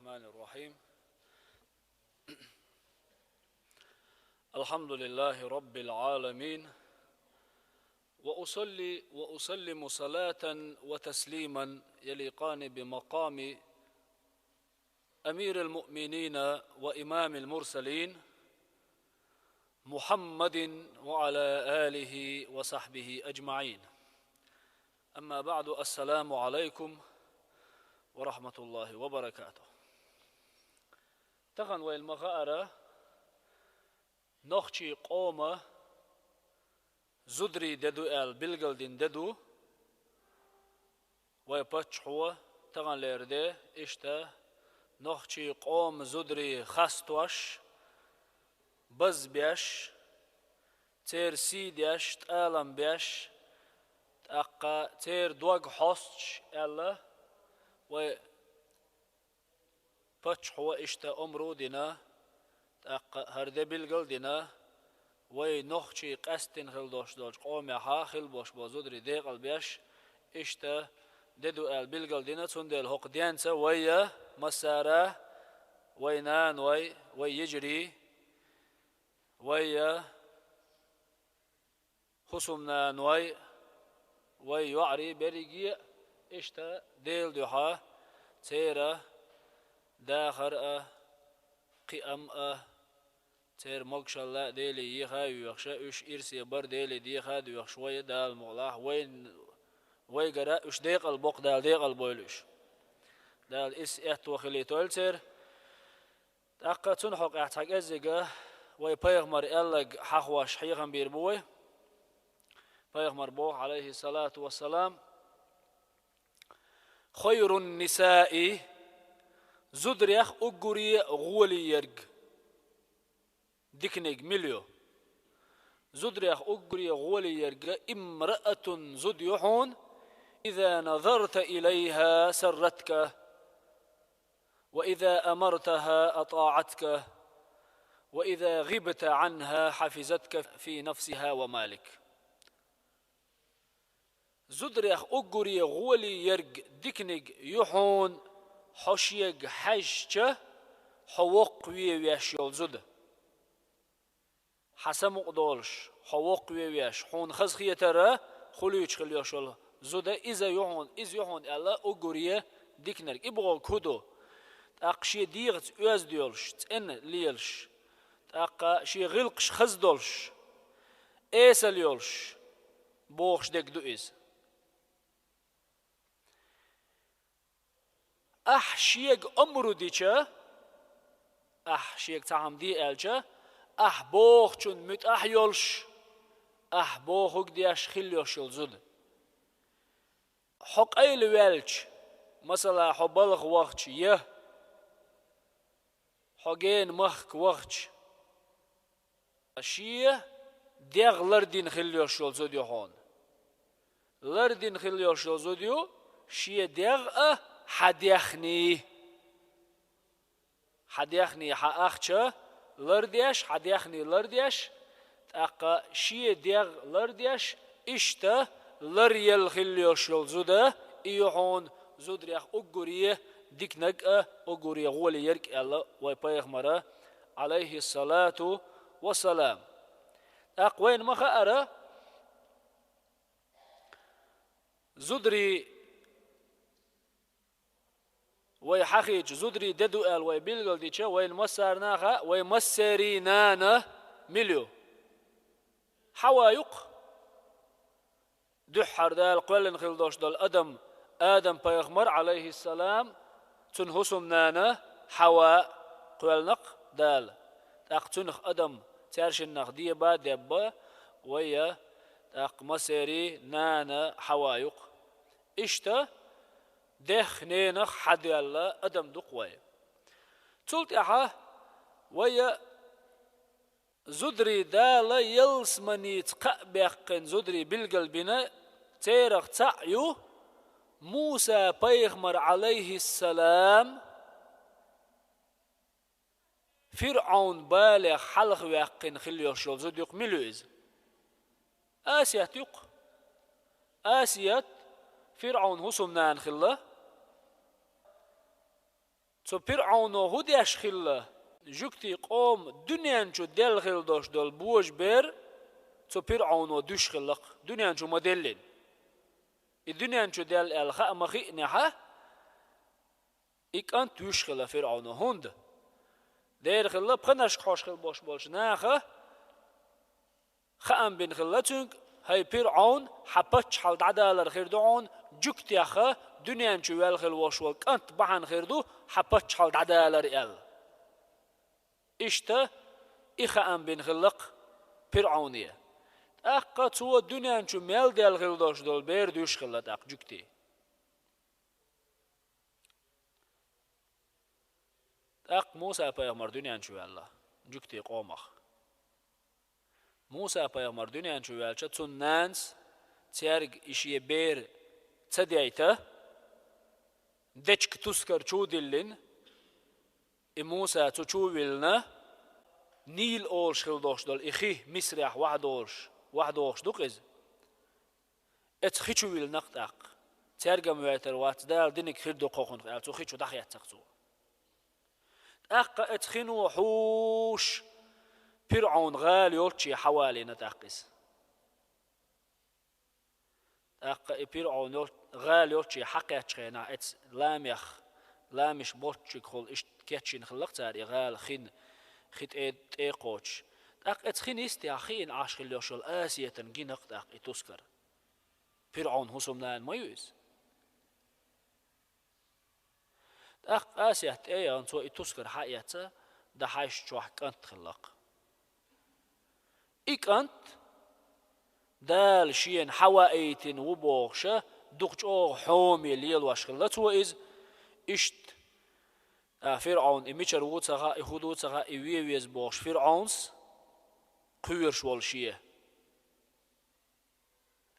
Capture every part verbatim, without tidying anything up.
الرحمن الرحيم. الحمد لله رب العالمين. وأصلي وأسلم صلاة وتسليما يليقان بمقام أمير المؤمنين وإمام المرسلين محمد وعلى آله وصحبه أجمعين. أما بعد، السلام عليكم ورحمة الله وبركاته. Тахан вайна ма хаара, нохчий къоман зударий де ду аьлла билгалдина де ду вай паччахьо, таханлера де, иштта нохчий къоман зударий хастош, базбеш, церан сий деш, тӀалам беш, тӀаккха церан дог хьостуш аьлла, вай паччахьо иштта омра а дина, тӀаккха хӀара де билгал а дина, вай нохчий къаьсттина хила долуш долчу къомехь хила болуш болу зударий декъал беш, иштта де ду аьлла билгал дина, цундела хӀокху денца вай а массара, вай наной, вай йижарий, вай а хӀусамнаной, вай йоӀарий берриге а иштта Делан дуьхьа церан дахар а, кхиам а, церан могушалла а Деле еха а йоьхуш, уьш ирсе бар Деле деха а доьхуш, вай а Дала мукъалахь, вай, вайгара уьш декъал боккху Дала декъал бойла уьш. Дала иза аьтто хилийтойла церан. ТӀаккха цунна хьокъехь цхьа кӀеззига вай пайхамар аьлларг хьахош хьехам бийр бу вай. Пайхамар боху, Ӏалайхиссалату вассалам: «Хайрун нисаи», зударех уггаре а гӀоле ерг диканиг мила ю? Зударех уггаре а гӀоле ерг: «Имраатун», зуда ю хьуна, «иза назарта илайха сарратка, ва иза амартаха атаӀатка, ва иза гӀибта Ӏанха хьафизатка фи нафсиха ва малик». Зударех уггаре а гӀоле ерг диканиг ю хьуна, хьо шега хьаьжча, хьо воккхаве веш йолу зуда. Хьан самукъа долуш, хьо воккхаве веш, хьуна хазахетар хуьлуьйтуш хила йолуш йолу зуда, иза ю хьуна, иза ю хьуна аьлла, уггаре диканиг. И бохург хӀун ду? ТӀаккха шен дегӀаца оьзда йолуш, цӀена лелаш, тӀаккха шен гӀиллакхаш хаза долуш, эсала йолуш, бохуш дерг ду иза. Ахь шега омра дича, ахь шега цхьа хӀума де аьлча, ахь бохучунна муьтӀахь йолуш, ахь бохург деш хила йолуш йолу зуда. Хьо къайла ваьлча, масала, хьо балха вахча я хьо гена махка вахча, шен дегӀ лардина хила йолуш йолу зуда ю хьуна. Лардина хила йолуш йолу зуда ю шен дегӀ а, хьан даьхний. Хьан даьхний, хьан ахча лардеш, хьан даьхний лардеш, тӀаккха шен дегӀ лардеш, иштта ларъелла хила йолуш йолу зуда, и ю хьуна зударех уггаре диканиг а, уггаре гӀоле ерг а аьлла вай пайхамара, Ӏалайхиссалату вассалам. ТӀаккха вайна ма хаара, зударий, вай хьахийча, зударий де ду аьлла вай билгалдича, вайна массарна а хаьа, вай массерий нана мила ю? Хьава ю-кх. Дуьххьара Дала кхоьллина хила долуш долу адам, Адам-пайхамар, Ӏалайхиссалам, цуьнан хӀусамнана Хьава кхоьллина-кх Дала. ТӀаккха цуьнах адам цаьршиннах деба а дебба, вай а, тӀаккха массерий нана Хьава ю-кх. Иштта дех-ненах хьадаьлла адам ду-кх вай. Цул тӀаьхьа вай а зударий, Дала ялсаманица кхаъ баьккхина зударий билгалбина, церах цхьаъ ю Муса-пайхамар, Ӏалайхиссалам, ФирӀавн балех хьалхаваьккхина хила йолуш йолу зуда ю-кх. Мила ю иза? Асият ю-кх. Асият ФирӀавнан хӀусамнана хилла. Цу ПирӀуно хӀун деш хилла? Жуьгтий къоман дуьнен чу делла хилла долуш долу божабер цу ПирӀуно дуьйш хилла-кх, дуьнен чу ма-деллина. И дуьнен чу делла аьлла хаа ма-хиънехь, и кӀант вуьйш хилла ПирӀуно. ХӀунда? Дера хилла пханашка хьожуш хилла болуш болчу наха хаам бина хилла цуьнга: «ХӀай ПирӀун, хьан паччахьалла дӀадалар хир ду хьуна, жуьгтех дуьнен чу ваьлла хилла волуш волу кӀант бахьана хир ду хьан паччахьалла дӀадалар», — аьлла. Иштта и хаам бина хилла-кх ПирӀуне. ТӀаккха цо дуьнен чу мел делла хилла долуш долу бер дуьйш хилла тӀаккха жуьгтий. ТӀаккха Муса-пайхамар дуьнен чу ваьлла жуьгтий къомах. Муса-пайхамар дуьнен чу ваьлча, цунна нанас цаьрга и шен бер ца дайта, дечка тускар чу диллина, и Муса цу чу виллина, Нил олуш хилла долуш долу и хи Мисрехь вахдолуш, вахдохуш ду-кх иза. Эцу хи чу виллина-кх тӀаккха. Цаьрга-м вайтар вац, Дала динарг хир ду-кх хӀокхунах аьлла, цу хи чу дӀахецна-кх цо. ТӀаккха эцу хино хьуш, ПирӀун гӀала йолчче хьавалийна тӀаккха иза. ТӀаккха и ПирӀун йол-, гӀала йолчче хьакхаьччу хенахь, эцу ламех, ламеш болччуьнгахула иштта кечйина хилла-кх цара и гӀала, хин, хи тӀе, тӀе кхочуш. ТӀаккха эцу хин йистехь хиъна Ӏаш хилла йолуш йолу Асиятан гина-кх тӀаккха и тускар. ПирӀун хӀусамнана ма ю иза. ТӀаккха Асият тӀе а яхна, цо и тускар хьаэцна, дӀахьаьжча чохь кӀант хилла-кх. И кӀант Дала шена хьаваийтина ву бохуша, дукха чӀогӀа хьоме лелош хилла цо иза. Иштта, а, ПирӀун и мичара ву ца хаьа, и хӀун ду ца хаьа, и вен веза бохуш, ПирӀунс кхоьруш волу шен.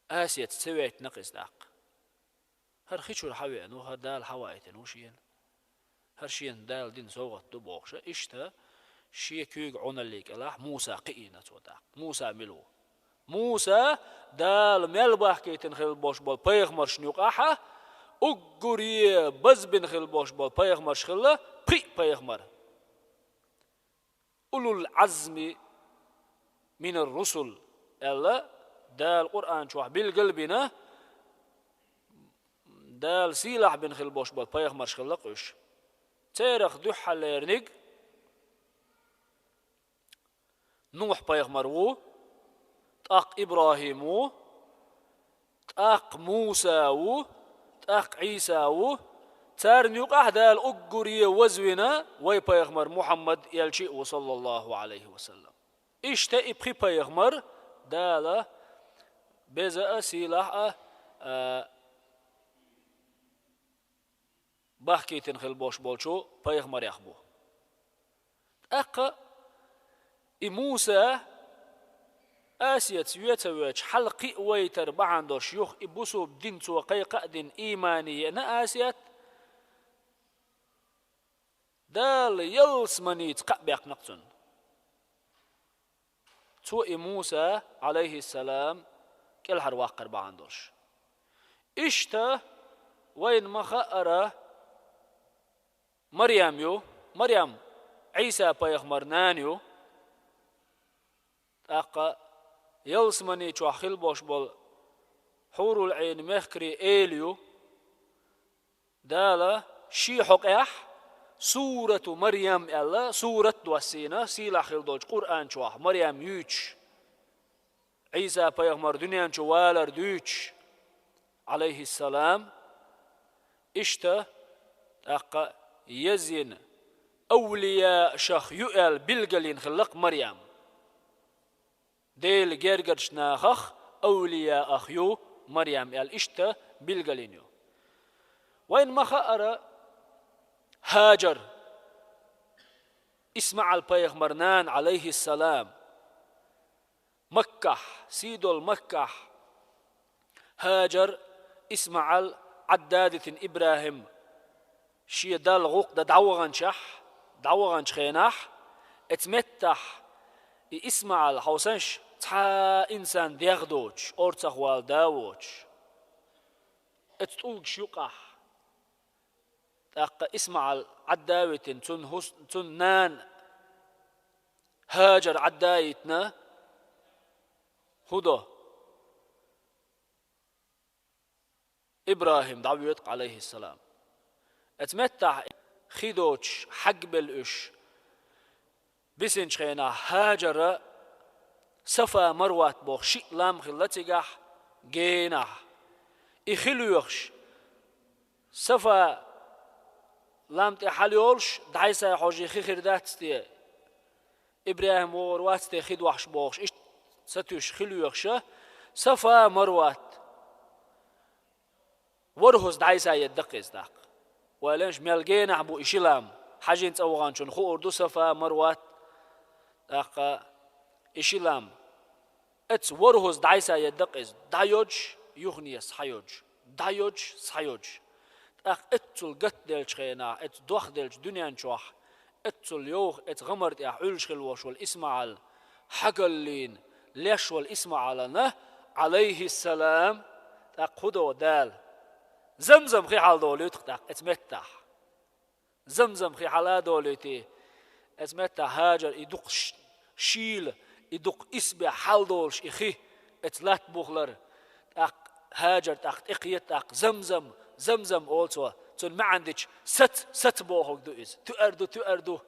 Асиятс ца веттина-кх иза тӀаккха. ХӀара хи чуьра хьавеана ву, хӀара Дала хьаваийтина ву шена. ХӀара шена Дала дина совгӀат ду бохуша, иштта шен куьйга Ӏуналлин кӀелахь Муса кхиийна цо тӀаккха. Муса мила ву? Муса Дала мел бахкийтина хилла болуш болу пайхамаршна юкъахь уггаре базбина хилла болуш болу пайхамарш хилла, пхиъ пайхамар. «Улул Ӏазми минар русул», — аьлла, Дала Къуръан чохь билгал а бина, Дала сийлахь бина хилла болуш болу пайхамарш хилла-кх уьш. Церах дуьххьарлерниг Нухь-пайхамар ву, тӀаккха ИбрахӀим ву, тӀаккха Муса ву, тӀаккха Ӏийса ву. Царна юкъахь Дала уггаре вазвина вай пайхамар Мухьаммад, элча а ву, саллаллаху Ӏалайхи ва саллам. Иштта и пхи пайхамар Дала беза а, сийлахь а, а, бахкийтина хилла болуш болчу пайхамарех бу. ТӀаккха и Муса Асиятс вен ца воьдуш, хьалакхиа вайтар бахьана долуш, юха и бусулба дин цо кхайкха а дина, иймане еана Асият, Дала ялсаманица кхаъ баьккхина-кх цунна. Цо и Муса, Ӏалайхиссалам, кӀелхьарваккхар бахьана долуш. Иштта вайна ма-хаъара, Марьям ю, Марьям Ӏийса-пайхамар нана ю. ТӀаккха ялсамани чохь хилла болуш болу хьурул-Ӏийн мехкарий эла ю. Дала шен хьокъехь Сурату Марьям аьлла сурат доссийна, сийлахь хилла долчу Къуръан чохь Марьям юьйцуш, Ӏийса-пайхамар дуьнен чу валар дуьйцуш, Ӏалайхиссалам. Иштта, тӀаккха езйина, авлияашах ю аьлла билгалйина хилла-кх Марьям. Делан гергарчу нахах авлияах ю Марьям аьлла иштта билгалйина ю. Вайна ма-хаъара, ХӀажар, ИсмаӀал-пайхамар нана, Ӏалайхиссалам, Маккахь, сий долу Маккахь, ХӀажар, ИсмаӀал, Ӏадда а дитина ИбрахӀим, шен Далла гӀуллакх дан дӀаваханчохь, дӀаваханчу хенахь, эцу меттахь и ИсмаӀал хьовсанаш цхьа а инсан дегӀ доцуш, орцахвала да а воцуш, эцу тӀулгаш юкъахь, ТӀаккха ИсмаӀал Ӏадда а витина, цун хӀус-, цун нана Хьаджар Ӏадда а йитина, хӀун до? ИбрахӀим дӀавоьду, Ӏалайхиссалам. Оцу меттехь хи доцуш хьагбелла уьш бисинчу хенахь, Хьаджара Сафа-Марват боху шиъ лам хилла цигахь генахь. И хи лоьхуш, Сафа лам тӀе хьалайолуш, дӀасай хьожий хи хир дац те? ИбрахӀим вогӀур вац те хи дохьуш бохуш, иштта сатуьйсуш хи лоьхуша, Сафа-Марват ворхӀазза дӀасаедда-кх иза тӀаккха. Ойла еш, мел генахь бу и ши лам, хьажин цӀа ваханчунна хуур ду Сафа-Марват, тӀаккха и ши лам. Оцу ворхӀазза дӀасаедда-кх иза, дӀайодуш, юханеса схьайодуш, дӀайодуш, схьайодуш. ТӀаккха оццул гатделлачу хенахь, оцу дохделлачу дуьнен чохь, оццул йовха оцу гӀамар тӀехь Ӏуьллуш хилла волуш волу ИсмаӀал, хьагаллийна леш волу ИсмаӀалана, Ӏалайхиссалам, тӀаккха хӀун до Дала? Замзам хи хьаладолуьйту-кх тӀаккха оцу меттехь. Замзам хи хьала а долуьйтий, оцу меттехь Хьаджар и дукха ш-, шийла, и дукха исбаьхьа хьаладолуш и хи, оцу латта бухалара. ТӀаккха Хьаджар тӀаккха тӀекхета, тӀаккха Замзам, Замзам олу цо, цуьнан маьӀна дича, сац, сац бохург ду иза. Туьар ду, туьар ду.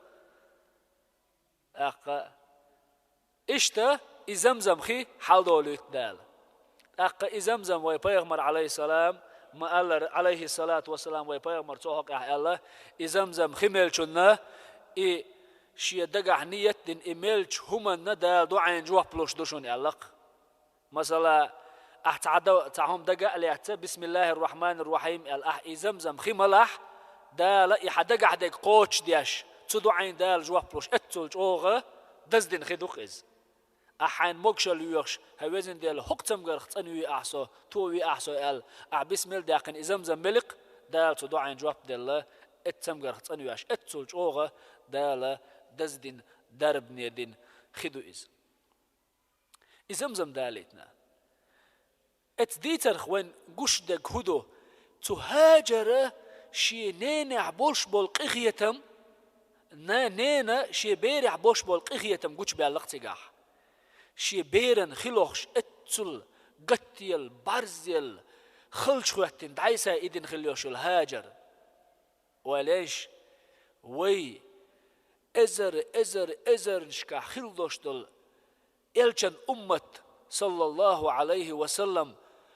ТӀаккха иштта и Замзам хи хьаладолуьйту Дала. ТӀаккха и Замзам вай пайхамар, Ӏалайхиссалам, ма-аллара, Ӏалайхиссалату вассалам, вай пайхамар цу хьокъехь аьлла, и Замзам хи мелчунна, и шен дагахь ният дина, и мелчу хӀуманна Дала дуӀайна жоп луш ду шуна аьлла-кх. Масала, ахь цхьа да-, цхьа хӀума дага а лаьцна, «Бисмиллахир-рахманир-рахим» аьлла, ахь и Замзам хи малахь, Дала и хьан дагахь дерг кхочушдеш, цу дуӀайна Дала жоп луш, оццул чӀогӀа даздина хи ду-кх иза. Ахь хьайна могушалла йоьхуш, хӀай везан Дела, хӀокху цамгарх цӀанве ахь со, тове ахь со аьлла, ахь бисмилла даьккхина и Замзам мели-кх, Дала цу дуӀайна жоп делла, оцу цамгарх цӀанвеш, оццул чӀогӀа Дала даздина, дарбане дина хи ду иза. И Замзам далийтина. Оцу дийцарх вайн гуш дерг хӀун ду? Цу Хьаджара шен ненехь болуш болу къинхетам, на-, нена шен берехь болуш болу къинхетам гучубаьлла-кх цигахь. Шен беран хи лохуш, оццул гатделла, бӀарзъелла, халчахӀоьттина, дӀасаидина хилла йолуш йолу Хьаджар. Ойла еш, вай эзар, эзар, эзарнашкахь хилла долуш долу элчан уммат, саллаллаху Ӏалайхи ва саллам,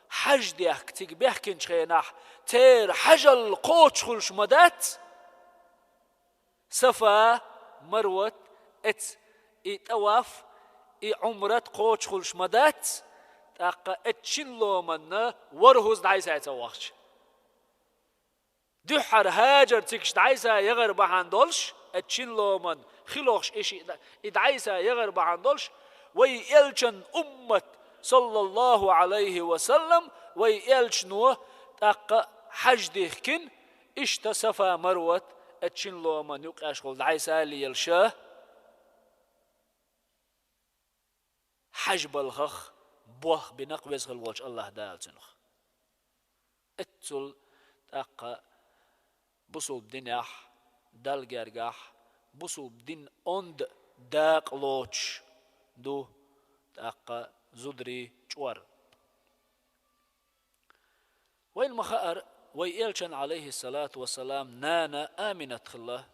хьаж дехка цига бехкинчу хенахь, церан хьажалла кхочуш хуьлуш ма дац, Сафа, Марват, эц, и тӀаваф, и Ӏумрат кхочуш хуьлуш ма дац, тӀаккха эц шин ломанна ворхӀазза дӀасай ца вахча. Дуьххьара Хьаджар цигахь дӀасаягӀар бахьана долуш, оцу шин ломан хи лохуш и ши-, и дӀасаягӀар бахьана долуш, вай элчан уммат, саллаллаху Ӏалайхи ва саллам, вай элчано тӀаккха хьаж дихкина, иштта Сафа-Марват оцу шин ломан юккъехула дӀаса а лелаш, хьаж балхах болх бина-кх Веза хилла волчу АллахӀ Дала цунах. Эццул тӀаккха бусулба динехь, Далла гергахь, бусулба дин онда дакъа лоцуш ду тӀаккха зударий чкъор. Вайна ма-хаъара, вай элчан, Ӏалайхиссалату вассалам, нана Аминат хилла,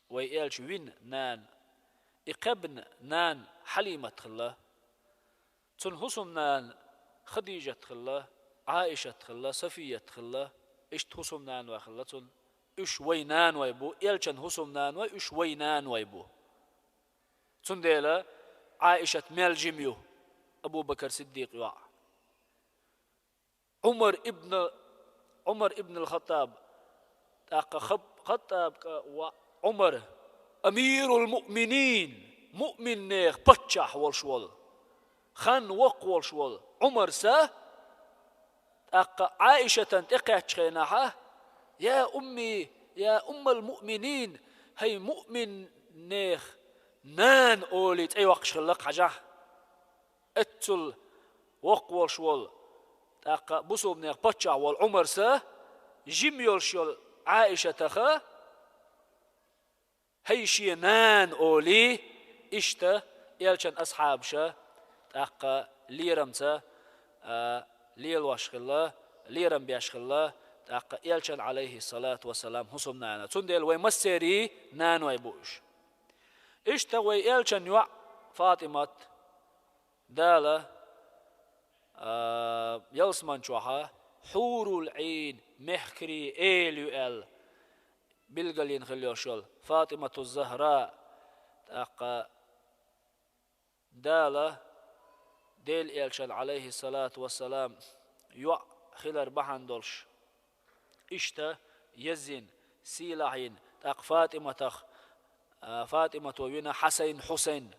вай элча вина нана, и кхаьбна нана Хьалимат хилла, цуьнан хӀусамнана Хадижат хилла, Ӏаишат хилла, Сафият хилла, иштта хӀусамнаной хилла цуьнан. Уьш вай наной бу, элчан хӀусамнаной, уьш вай наной бу. Цундела Ӏаишат мел жима ю, Абу Бакар Сиддикъ йоӀ. Ӏумар ибн, Ӏумар ибн ал-Хаттаб, тӀаккха Хаб-, Хаттаб кӀа ва Ӏумар, амирул муъминин, муъминнех паччахь волуш волу, хан воккха волуш волу Ӏумар са, тӀаккха Ӏаишатан тӀекхаьччу хенахьа: «Я умми, я уммал муъминин, хӀай муъминнех нана», олий цӀе йоккхуш хилла-кх хьажахь. Эццул воккха волуш волу, тӀаккха бусулбанех паччахь волу Ӏумар са, жима йолуш йолу Ӏаишатаха, хӀай шен нана олий, иштта элчан асхьабаша тӀаккха лерамца, а, лелош хилла, лерам беш хилла, тӀаккха элчан, алейхиссалату вассалам, хӀусамнана. Цундела вай массерий наной бу уж. Иштта вай элчан йоӀ ФатӀимат, Дала, а, ялсман чохьа хьурул Ӏийн, мехкарий эла ю аьлла, билгалйина хилла йолуш йолу ФатӀимату Захра, тӀаккха Дала Делан элчан, алейхиссалату вассалам, йоӀ хилар бахьана долуш, иштта еззина, сийлахь йина, тӀаккха ФатӀиматах, а, ФатӀимато вина Хьасайн, Хьусайн,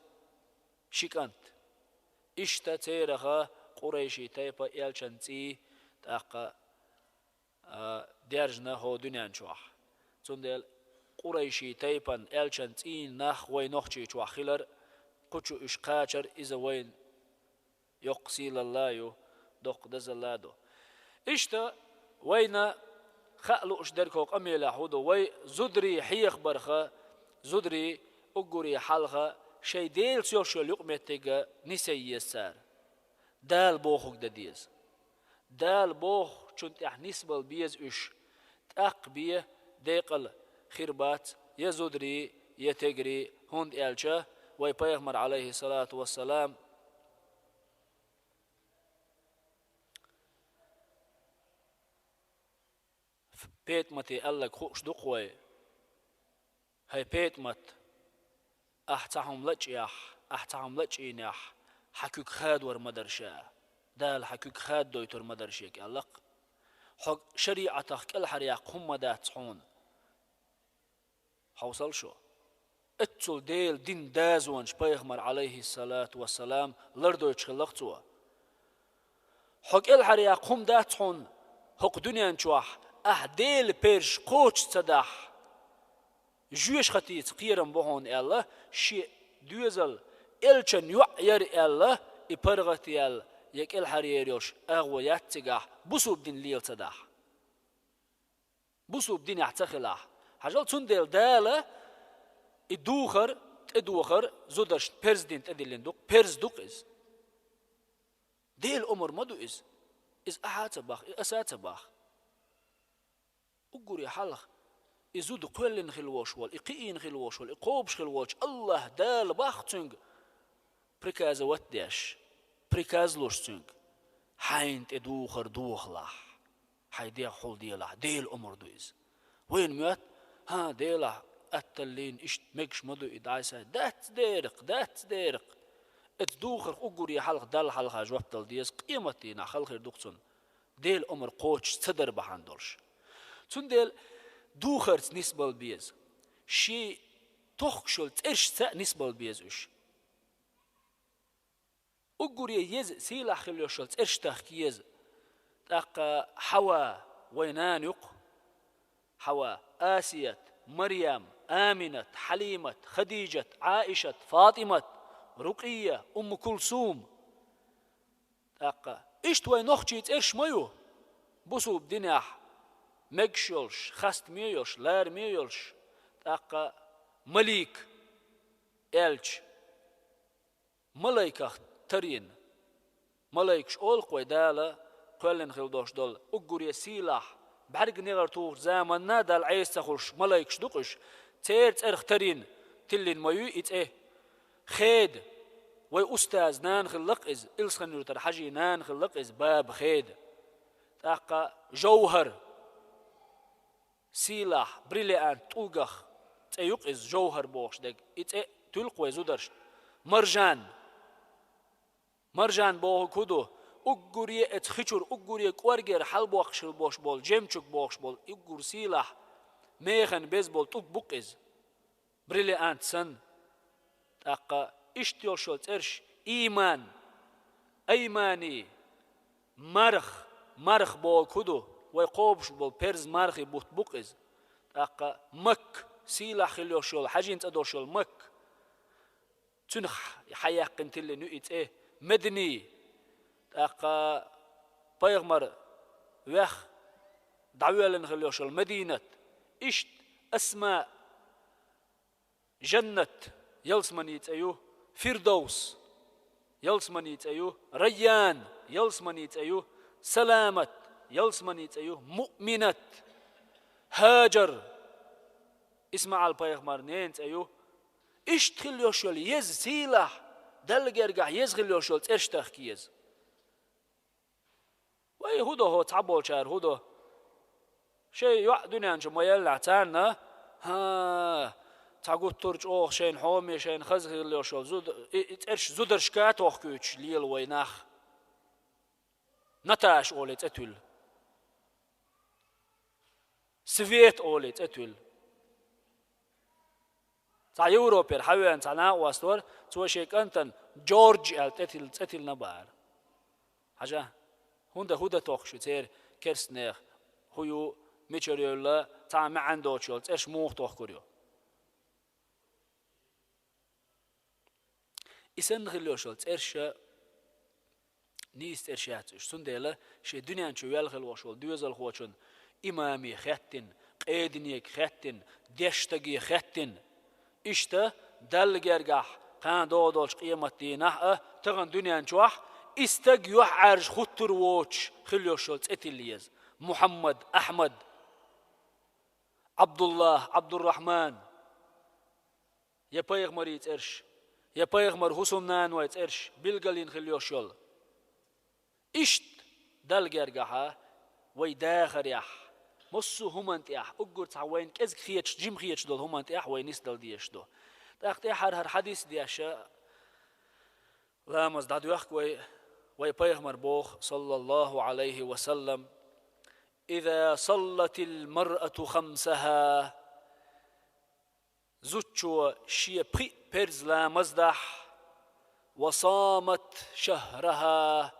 ши кӀант. Иштта цераха къурайши тайпа элчан цӀий тӀаккха, а, даьржина хӀокху дуьнен чохь. Цундела къурайши тайпан элчан цӀийн нах вай нохчий чохь хилар, кхучу уьш кхачар, иза вайн йоккха сийлалла ю, доккха дозалла ду. Иштта вайна хаа лууш дерг хӀокху къамелехь хӀун ду? Вай зударий хьехабарха, зударий уггаре хьалха шайн Делаца йолуш йолу юкъаметтиг нисъян еза цара. Дала бохург дан деза. Дала бохучунна тӀехь нисбала беза уьш. ТӀаккха бен декъала хир бац я зударий, я тегарий, хӀунда аьлча вай пайхамар, алейхиссалату вассалам, ПетӀамате аьлларг хууш ду-кх вай: «ХӀай ПетӀамат, ахь цхьа хӀума лачкъаяхь, ахь цхьа хӀума лачкъийнехь, хьан куьг хадор ма дара ша, Дала хьан куьг хаддойтур ма дара шега», аьлла-кх. «Хьо шариӀатах кӀелхьаръяккха хӀума ма дац хьуна». Хьовсал шу. Эццул Делан дин дазонаш пайхамар, алейхиссалату вассалам, лардойтуш хилла-кх цо. «Хьо кӀелхьаръяккха хӀума дац хьуна хӀокху дуьнен чохь, ахь Делан перзаш кхочуш ца дахь, жоьжахатица кхерам бу хьуна», аьлла, шен доьзал элчан йоӀ яра аьлла, и паргӀат яьлла, я кӀелхьаръяр йолуш агӀо яц цигахь, бусулба дин лела ца дахь. Бусулба динехь ца хилахь. Хьажал, цундела Дала и духар, тӀедухар зударшна, перза дин тӀедиллина ду-кх, перза ду-кх иза. Делан омра ма ду иза. Иза ахьа а ца боху, и аса а ца боху. Уггаре хьалха и зуда кхоьллина хила волуш волу, и кхиийна хила волуш волу, и кхобуш хила волчу АллахӀ Дала боху цуьнга приказовать деш, приказ луш цуьнга: «Хьайна тӀе духар дохалахь, хьайн дегӀ хьулделахь», Делан омра ду иза. Вайна моьтту: «ХӀан, Делахь, атталлийна, иштта мегаш ма ду и дӀасай». Дац дера-кх, дац дера-кх. Оцу духарх уггаре хьалха Далла хьалха жоп дала деза, къематдийнахь хала хир ду-кх цунна, Делан омра кхочуш ца дар бахьана долуш. Цундела духарца нисбала беза. Шен тохкуш йолу цӀершца а нисбала беза уьш. Уггаре еза, сийлахь хила йолуш йолу цӀерш тахка еза. ТӀаккха Хьава, вайн нана ю-кх. Хьава, Асият, Марьям, Аминат, Хьалимат, Хадижат, Ӏаишат, ФатӀимат, Рукъия, Умму Кулсум. ТӀаккха иштта вайн нохчийн цӀерш ма ю, бусулба динехь мегаш йолуш, хастаме йолуш, лараме йолуш. ТӀаккха Малик, элча, малайках тарйина. Малайкаш олу-кх вай Дала кхоьллина хила долуш долу, уггаре сийлахь, бӀаьрг негӀар тухучу заманна Далла Ӏеса ца хуьлуш малайкаш ду-кх уьш. Церан цӀарах тарйина тиллина ма ю и цӀе. Хеда, вай устазан нана хилла-кх иза, Илсхан-Юьртара Хьажин нана хилла-кх иза, баба Хеда. ТӀаккха ЖовхӀар, сийлахь, бриллиант, тӀулгах цӀе ю-кх иза, ЖовхӀар бохуш дерг. И цӀе туьллу-кх вай зударшна. Маржан. Маржан бохург хӀун ду? Уггаре оцу хи чуьра, уггаре кӀоргера хьалабоккхуш хила болуш болу, жемчуг бохуш болу, уггар сийлахь, механа беза болу тӀулг бу-кх иза, бриллиант санна. ТӀаккха иштта йолуш йолу цӀерш: Ийман, Аймани, Марх. Марх бохург хӀун ду? Вай кхобуш болу перз мархи бутт бу-кх иза. ТӀаккха Макка, сийлахь хила йолуш йолу, Хьажин цӀа долуш йолу Макка. Цуьнах хьаяьккхина тиллина ю и цӀе. Медни, тӀаккха пайхамар вех дӀавоьллина хила йолуш йолу Мединат, Иштта Асма, Жаннат ялсмани цӀе ю, Фирдовс ялсмани цӀе ю, Райян ялсмани цӀе ю, Саламат ялсмани цӀе ю, Муъминат, Хажар, ИсмаӀал пайхамар нена цӀе ю. Иштта хила йолуш йолу еза сийлахь, Далла гергахь еза хила йолуш йолу цӀерш тахка еза. Вай хӀун до хӀо, цхьаболчара хӀун до? Шайн йоӀ дуьнен чу ма еллехь, царна, хӀа, цхьа гуттар а чӀогӀа шайна хьоме, шайна хаза хила йолуш йолу зуда-, и, и цӀерш зударшка тохкуьйтуш лела вай нах. Наташа олий цӀе туьллу. Света олий цӀе туьллу. Цхьа Европера хьавеана цхьа накъост вара, цо шен кӀантана Джордж аьлла тӀе тилла, цӀе тиллина бахьара. Хьажа, хӀунда, хӀун дан тохкуш ю церан керстанех, хӀун ю, мичара йевлла, цхьа а маьӀна доцуш йолу цӀерш муха тохкур ю? И санна хила йолуш йолу цӀерш а нийса цӀерш яц уьш, цундела шен дуьнен чу ваьлла хила волуш волу доьзалхочун имаме хаьттина, къединега хаьттина, дешна стаге хаьттина. Иштта Далла гергахь кхана догӀу долчу къематдийнахь а, тахана дуьнен чохь и стаг юьхьӀаьржа хӀуттур воцуш хила йолуш йолу цӀе тилла еза: Мухьаммад, Ахьмад, Абдуллах, Абдуррахьман. Я пайхамарийн цӀерш, я пайхамар хӀусамнаной цӀерш билгалйина хила йолуш йолу. Иштта Далла гергахьа вай дахарехь, массо а хӀуманна тӀехь, уггар цхьа вайна кӀезиг хеташ, жима хеташ долу хӀуманна тӀехь вай нисдала дезаш ду. ТӀаккха тӀаьххьара хӀара хьадис деш а, ламаз дӀадоьхку вай, вай пайхамар боху, саллаллаху Ӏалайхи ва саллам: «Иза саллатил маръату хамсаха». Зудчо шен пхиъ парз ламаз дахь, «ва самат шахраха»,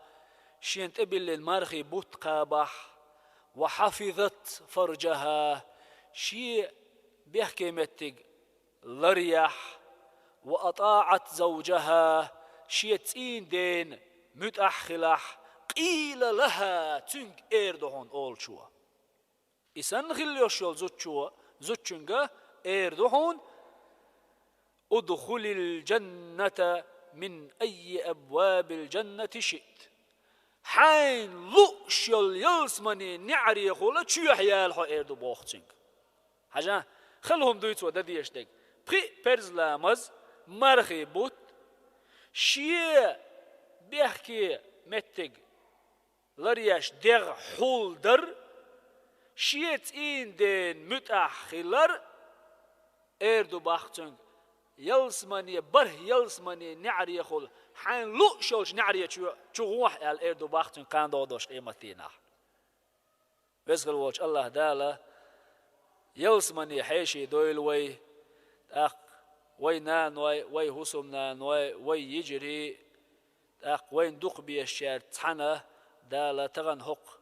шена тӀебиллина мархий бутт кхабахь, «ва хьафизат фаржаха», шен бехке меттиг ларъяхь, «ва атаӀат завжаха», шен цӀийнан дена муьтӀахь хилахь, «къийла лаха», цуьнга эр ду хьуна олучо. И санна хила йолуш йолу зудчо, зудчуьнга эр ду хьуна: «Удхулил жанната мин айи абвабил жаннати шиът». Хьайна лууш йолу ялсаманин неӀарехула чоьхьа яла хьо, эр ду боху цуьнга. Хьажа, хала хӀума дуй цо дан дезаш дерг. Пхиъ парз ламаз, мархий бутт, шен бехке меттиг ларъеш дегӀ хьулдар, шен цӀийнан дена муьтӀахь хилар, эр ду боху цуьнга, ялсамане, бархӀ ялсаманин неӀарехула хьайна лууш йолчу неӀаре чу, чу гӀохьа аьлла, эр ду боху цуьнга кхана догӀу долчу къематдийнахь. Веза хила волчу АллахӀ Дала ялсамане хьеший дойла вай, тӀаккха вай наной, вай хӀусамнаной, вай йижарий, тӀаккха вайна дукхабезачаьрца цхьаьна Дала тахана хӀокху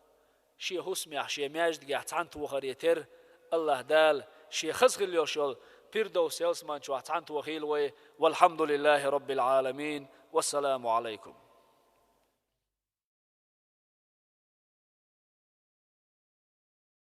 шен хӀусамехь, шен маьждигехь цхьаьнатохаре терра АллахӀ Дала шен хаза хила йолуш йолу Пирдовс ялсамани чохь цхьаьнатохийла вай. Валхьамдулиллахи Роббил Ӏаламин. Вассаламу Ӏалайкум.